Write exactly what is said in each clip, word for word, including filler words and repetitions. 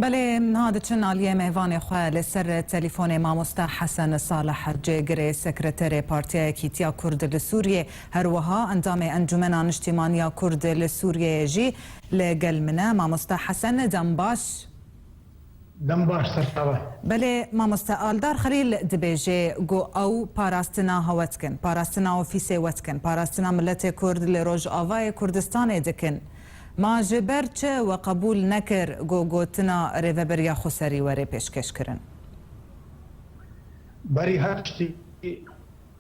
Belê, niha diçin aliyê mêvanê xwe. Li ser telefonê mamoste Hesen Salih, cêgirê sekreterê Partiya Yekîtiya Kurd li Sûriyê, her wiha endamê Encûmena Niştîmaniya Kurd li Sûriyeyê jî li gel min e. Mamoste Hesen, dem baş. Dem baş, serçava. Belê, mamoste Aldar Xelîl dibêje ku ew parastina hewe dikin, parastina ofîsê we dikin, parastina miletê Kurd li Rojavayê Kurdistanê dikin. Ma ji ber çi we qebûl nekir ku gotina Rêveberiya Xweserî were pêşkêşkirin? Berî her tiştî,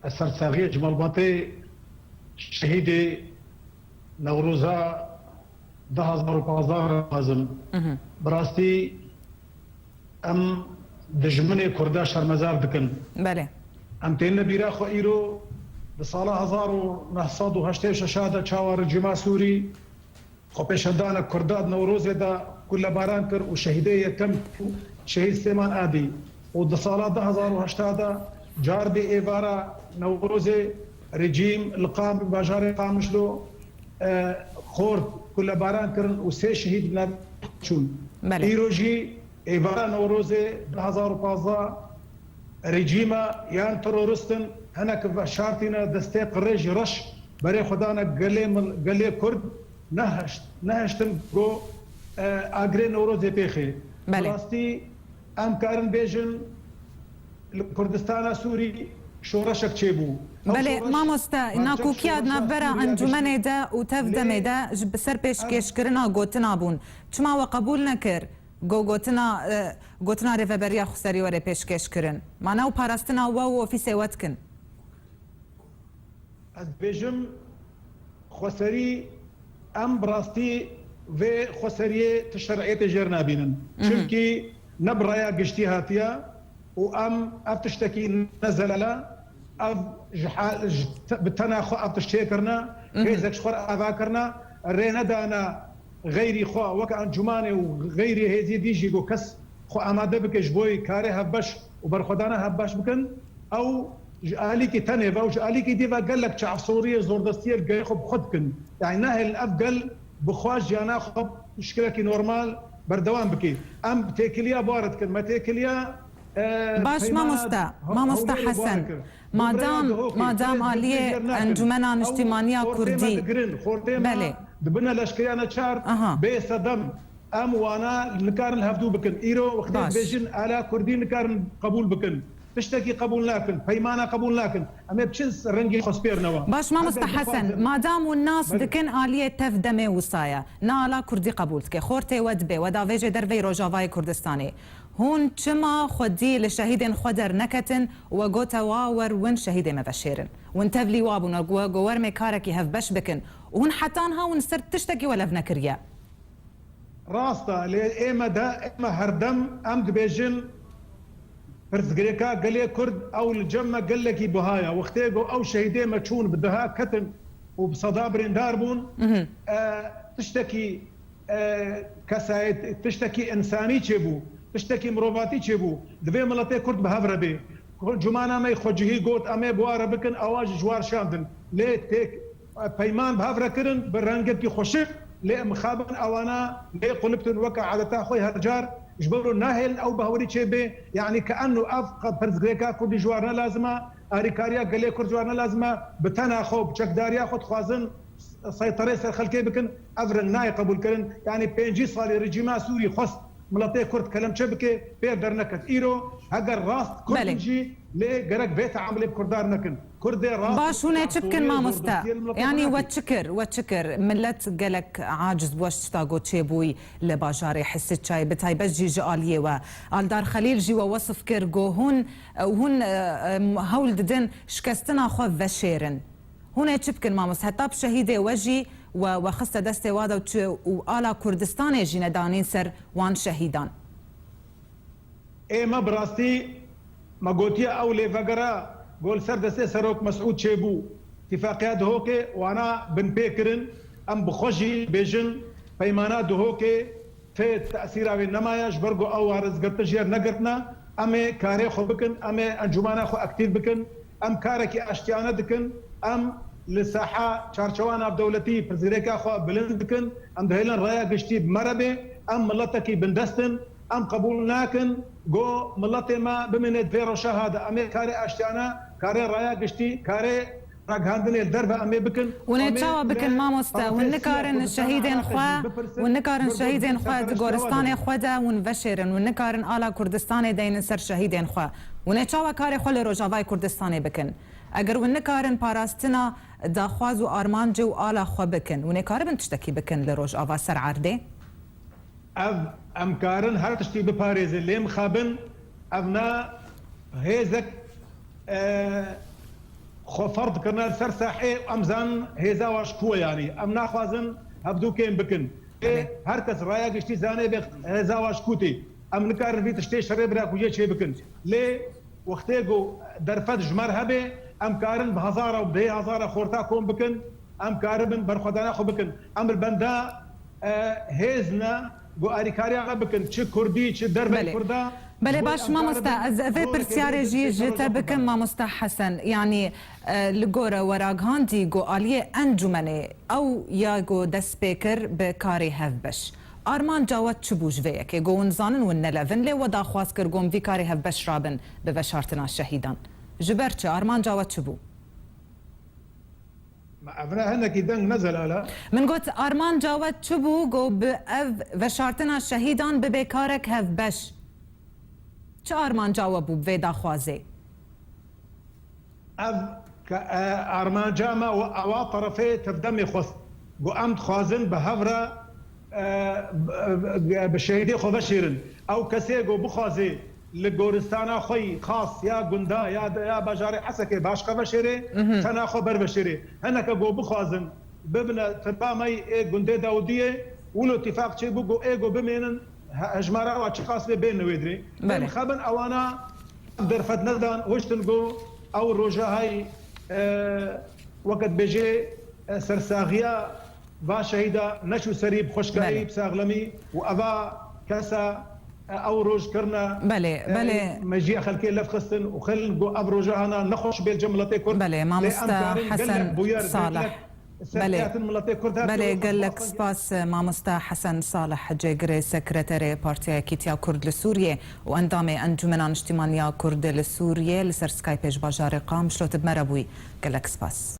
ez sersaxiyê ji malbatê şehîdê Newroza du hazar û pazdeh re dixwazim. Mhm. Bi rastî em dijminê Kurda şermezar dikin. Belê. Em têne bîra xwe îro di sala hezar û neh sed û heştê û şeş de çawa rejîma Sûrî xwepêşandana Kurda di Newrozê de kulebaran kir û şehîdê yekem şehîd Sêman Adî û di sala du hazar û heşt de cardê êvara Newrozê rejîm li Qam-, bajarê Qamişlo, e, xort kulebaran kirin û sê şehîd bi nav çûn. Belê. Îro jî êvara Newrozê du hazar û pazdeh rejîma yan terorîstin hinek veşartîne destê qirêj reş berê xwe dane gelê mil-, gelê Kurd nehişt-, nehiştin ku, e, agirê Newrozê pêxê. Belê. Bi rastî em karin bêjin li Kurdistana Sûrî şoreşek çêbû. Ew Belê, şoreş mamoste, parçek nakokiya di şoreşa navbera Sûriyê encûmenê de û tev demê de ji bi ser pêşkêşkirina gotina bûn. Çima we qebûl nekir? Go-, gotina, e, gotina Rêveberiya Xweserî were pêşkêş kirin. Ma ne û parastina we û ofîsê we dikin? Ez dibêjim, xweserî, em bi rastî vê xweseriyê ti şer'iyetê jêr nabînin. Mhm. Çimkî ne bi raya giştî hatiye û em ev tiştekî ne zelal e, ev ji ha-, ji te-, bi tena xwe ev tişt çêkirine, Mhm. hêzek ji xwe re ava kirine, rê nedane xeyrî xwe weke encûmanê û xeyrî hêzî dî jî ku kes xwe amade bike ji bo karê hevbeş û berxwedana hevbeş bikin, ew ji alîkî tenê ve û ji alîkî dî ve gelek çavsoriyê, zordestiyê li gelê xwe bi xwe dikin. Yani nahêlin ev gel bi xwe jiyana xwe bi şikilekî normal berdewam bike. Em têkiliya bi we re dikin. Me têkiliya, e, Baş peymana mamoste, he-, mamoste hewlêrê bi we re Hesen. kir. Madam, madam aliyê Encûmena Niştîmaniya Kurdî. Belê. Dibine leşkeriyana çar, Aha. bê sedem. Em wana nikarin li hevdû bikin. Îro wextê Baş. dibêjin ala Kurdî nikarin qebûl bikin. Tiştekî qebûl nakin, peymana qebûl nakin. Em ê bi çi rengî xwe spêrine wan? Baş, mamoste Hesen, madam hûn nas Belê. dikin aliyê tev demê wisa ye. Ne ala Kurdî qebûl dike. Xortê we dibe, we davêje derveyî Rojavayê Kurdistanê. Hûn çima xwedî li şehîdên xwe derneketin û we gote wa wer win şehîdê me veşêrin? Win tevlî wa bûn, we go-, go wer mê karekî hevbeş bikin. Û hûn heta niha win ser tiştekî we lev nekiriye. Rast e, lê ê me de, ê me herdem em dibêjin, pirsgirêka gelê Kurd ew li cem me gelekî buha ye. Wextê ku ew şehîdê me çûn bi deha ketin û bi seda birîndar bûn, Mhm. e, tiştekî, e, kesayet, tiştekî însanî çêbû, tiştekî mirovatî çêbû. Divê miletê Kurd bi hev re bê. Cumana me xwecihî got, em ê bi wa re bikin, ewa jî ji war şandin. Lê têk, peyman bi hev re kirin, bi rengekî xweşik, lê mixabin ewana lê qulip din weke adeta xwe her car, ji ber ku nahêlin ew bahwerî çêbe, yanî ke enno ev qe-, pirsgirêka Kurdî ji war ne lazim e, arîkariya gelê Kurd ji war ne lazim e, bi tena xwe û bi çekdariya xwe dixwazin seyterê ser xelkê bikin, ev reng nayê qebûlkirin. Yanî pêncî salî rejîma Sûrî xwest miletê Kurd kelemçe bike, pê derneket. Îro heger rast Kurd Belê. in jî lê gerek vê teamulê bi Kurdan nekin. Kurdê rast Baş, hûn ê çi bikin, mamoste? Yanî we çi kir, we çi kir? Millet gelek aciz bû, ji tişta ku çêbûyî li bajarê Hisicayê, bi taybet jî ji aliyê we. Aldar Xelîl jî we wesif kir ku hûn, hûn, e, em, hewl didin şikestina xwe veşêrin. Hûn ê çi bikin, mamoste? Heta bi şehîdê we jî we, we xiste destê wa de û çi, û ala Kurdistanê jî nedanîn ser wan şehîdan. Ê me bi rastî me gotiye ew lêvegera ku li ser destê Serok Mesûd çêbû, Tîfaqiya Duhokê wana binpê kirin. Em bi xwe jî bêjin peymana Duhokê tê tesîra wê nemaye, ji ber ku ew warizgirtin jêr negirtine. Em ê karê xwe bikin, em ê encûmana xwe aktîf bikin. Em karekî aştiyane dikin, em li saha çarçewa navdewletî pirsgirêka xwe bilind dikin, em dihêlin raya giştî bi me re bê, em miletekî bindest in, Em qebûl nakin ku miletê me bimîne di vê roşa ha de. Em ê karê aştiyane, karê raya giştî, karê ragihandinê li derve em ê bikin. Hûn ê çawa bikin, mamoste? Hûn nikarin şehîdên xwe, hûn nikarin şehîdên xwe di goristanê xwe de hûn veşêrin. Hûn nikarin ala Kurdistanê deynin ser şehîdên xwe. Hûn ê çawa karê xwe li Rojavayê Kurdistanê bikin? Eger hûn nikarin parastina daxwaz û armancê û ala xwe bikin, hûn ê karibin tiştekî bikin li Rojava ser erdê? Ev, em karin her tiştî biparêzin, lê mixabin ev ne hêzek, e, xwe ferd kirine li ser sahê, em zanin hêza wa ji ku ye, yanî em naxwazin hevdûkên bikin. Lê her kes raya giştî zane bê hêza wa ji ku tê. Em nikarin vî tiştê şerê birakujiyê çê bikin. Lê wextê ku derfet ji me re hebe, em karin bi hezara û bi hê hezara xorta kom bikin, em karibin berxwedana xwe bikin. Em li benda, e, hêz ne ku alîkariya me bikin, çi kurdî, çi derveyî kurda. Belê, baş mamoste, ez vê pirsyarê jî ji te bikim, mamoste Hesen. Yanî, e, li gore we ragihandî ku aliyê encûmenê ew ya ku dest pê kir bi karê hevbeş. Armanca we çi bû ji vê yekê? Ku hûn zanin hûn nelevin, lê we daxwaz kir ku hûn vî karê hevbeş rabin bi veşartina şehîdan. Ji ber çi? Armanca we çi bû? Ma ev ne hinekî deng ne zelal e? Min got, armanca we çi bû ku bi ev veşartina şehîdan bibe karek hevbeş? Çi armanca we bû bi vê daxwazê? Ev ke, e, armanca me û ewa terefê tevdemê xwest. Ku em dixwazin bi hev re, e, bi, bi, bi şehîdê xwe veşêrin. Ew kesê ku bixwaze li goristana xwe yî xas ya gunda ya, ya bajarê Hesekê başqa veşêrê, Mhm. tena xwe berveşêrê. Hineke ku bixwazin bibine tiba me yî ê gundê Dawidiyê, wilo tîfaq çêbû ku ê ku bimênin he-, hejmara wa çiqas bê, bên wê dirê. Belê. Min xebin ewana derfet nedan, hiştin ku ew roja hay, e, weke dibêjê, e, sersaxiya va şehîda neçû serî bi xweşkayî, Belê. bi saxlemî û eva kesa, e, ew roj kirine, Belê, e, belê. mejiya xelkê lef xistin û xelin ku ev roja hana nexweş bê li cem miletê Kurd. Belê, Lê em mamosta karin Hesen gelek bûyer, Salih. gelek Belê. Belê, gelek spas, mamosta Hesen Salih, cêgirê sekreterê Partiya Yekîtiya Kurd li Sûriyê û endamê Encûmena Niştîmaniya Kurd li Sûriyê li ser Skypeê ji bajarê Qamişlo tu bi me re bûyî. Gelek spas.